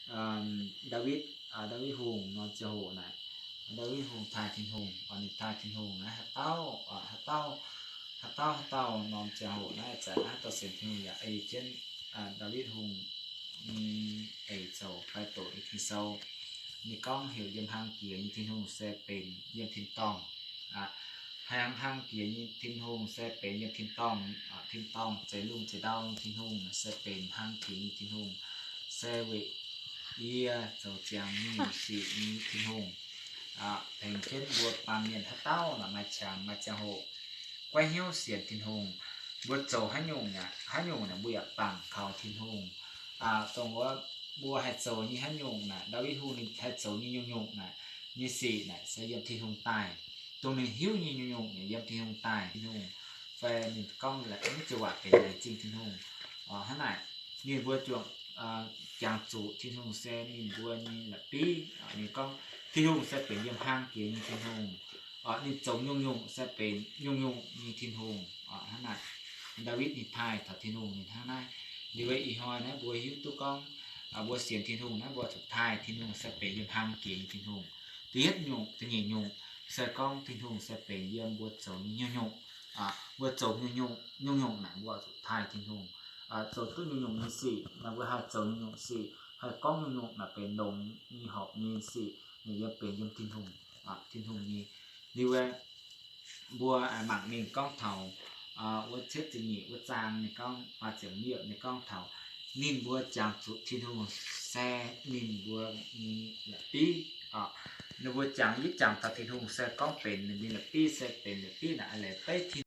Ndaawitv, Ndaawitv Hungh norm ziangh hoc naaic, Ndaawitv Hungh taaih Tin-Hungh, oix ninh taaih Tin-Hungh naaiv haaix dauh, haaix dauh, haaix dauh, haaix dauh norm ziangh hoc naaiv, ih zanc naaiv dorh sienx Tin-Hungh yaac ei jienv Ndaawitv Hungh nyei eix zoux fai doqc nyei Ging-Sou. Ninh gorngv heuc yiem hlang jiex nyei Tin-Hungh se benx yiem tin-dorngh. Hlang, hlang jiex nyei Tin-Hungh se benx yiem tin-dorngh, tin-dorngh zeix lungh zeix ndau nyei Tin-Hungh se benx hlang jiex nyei Tin-Hungh, se weic yie zoux ziangx nyei sic nyei Tin-Hungh. Tengx jienv mbuo baamh mienh haaix dauh maaih qangx maaih ziangh hoc goiv hnyouv sienx Tin-Hungh. Mbuo zoux haaix nyungc, haaix nyungc naaic mbuo yaac bangc kaux Tin-Hungh. Dongh wuov mbuo haih zoux nyei haaix nyungc naaic, Ndaawitv Hungh ninh haih zoux nyei nyungc-nyungc naaic, nyei sic naaic se yiem Tin-Hungh daaih. Dongh ninh hiuv nyei nyungc-nyungc naaic yiem Tin-Hungh daaih. Tin-Hungh fai ninh gorngv la'bieiv ziouc waac benx laengz zingh Tin-Hungh. Hnangv naaic, ninh mbuo juangc, jangx zuqc Tin-Hungh se ninh mbuo nyei la'bieiv. Ninh gorngv Tin-Hungh se benx yiem hlang jiex nyei Tin-Hungh. Ninh zoux nyungc-nyungc se benx nyungc-nyungc nyei Tin-Hungh. Hnangv naaic, Ndaawitv ninh taaih taux Tin-Hungh ninh hnangv naaiv. Liuz ih hnoi naaiv mbuo hiuv duqv gorngv mbuo sienx Tin-Hungh naaiv mbuo zuqc taaih Tin-Hungh se benx yiem hlang jiex nyei Tin-Hungh. Da'yietv nyungc, da'nyeic nyungc se gorngv Tin-Hungh se benx yiem mbuo zoux nyei nyungc-nyungc. Mbuo zoux nyungc-nyungc, nyungc-nyungc naaic mbuo zuqc taaih Tin-Hungh. Zoux duqv nyungc-nyungc nyei sic naaic, mbuo haih zoux nyungc-nyungc sic, haih gorngv nyungc-nyungc naaic benx longx nyei horpc nyei sic, ninh yiem benx yiem Tin-Hungh, Tin-Hungh nyei. Liuz mbuo mangc ninh gorngv taux wuov cietv ziepc nyeic wuov zaang ninh gorngv, maaih ziepc yiemc ninh gorngv taux ninh mbuo jangx zuqc Tin-Hungh se ninh mbuo nyei la'bieiv. Ninh mbuo jangx, yietv jangx taux Tin-Hungh se gorngv benx ninh mbuo nyei la'bieiv, se benx la'bieiv naaic, a'leiz beiv Tin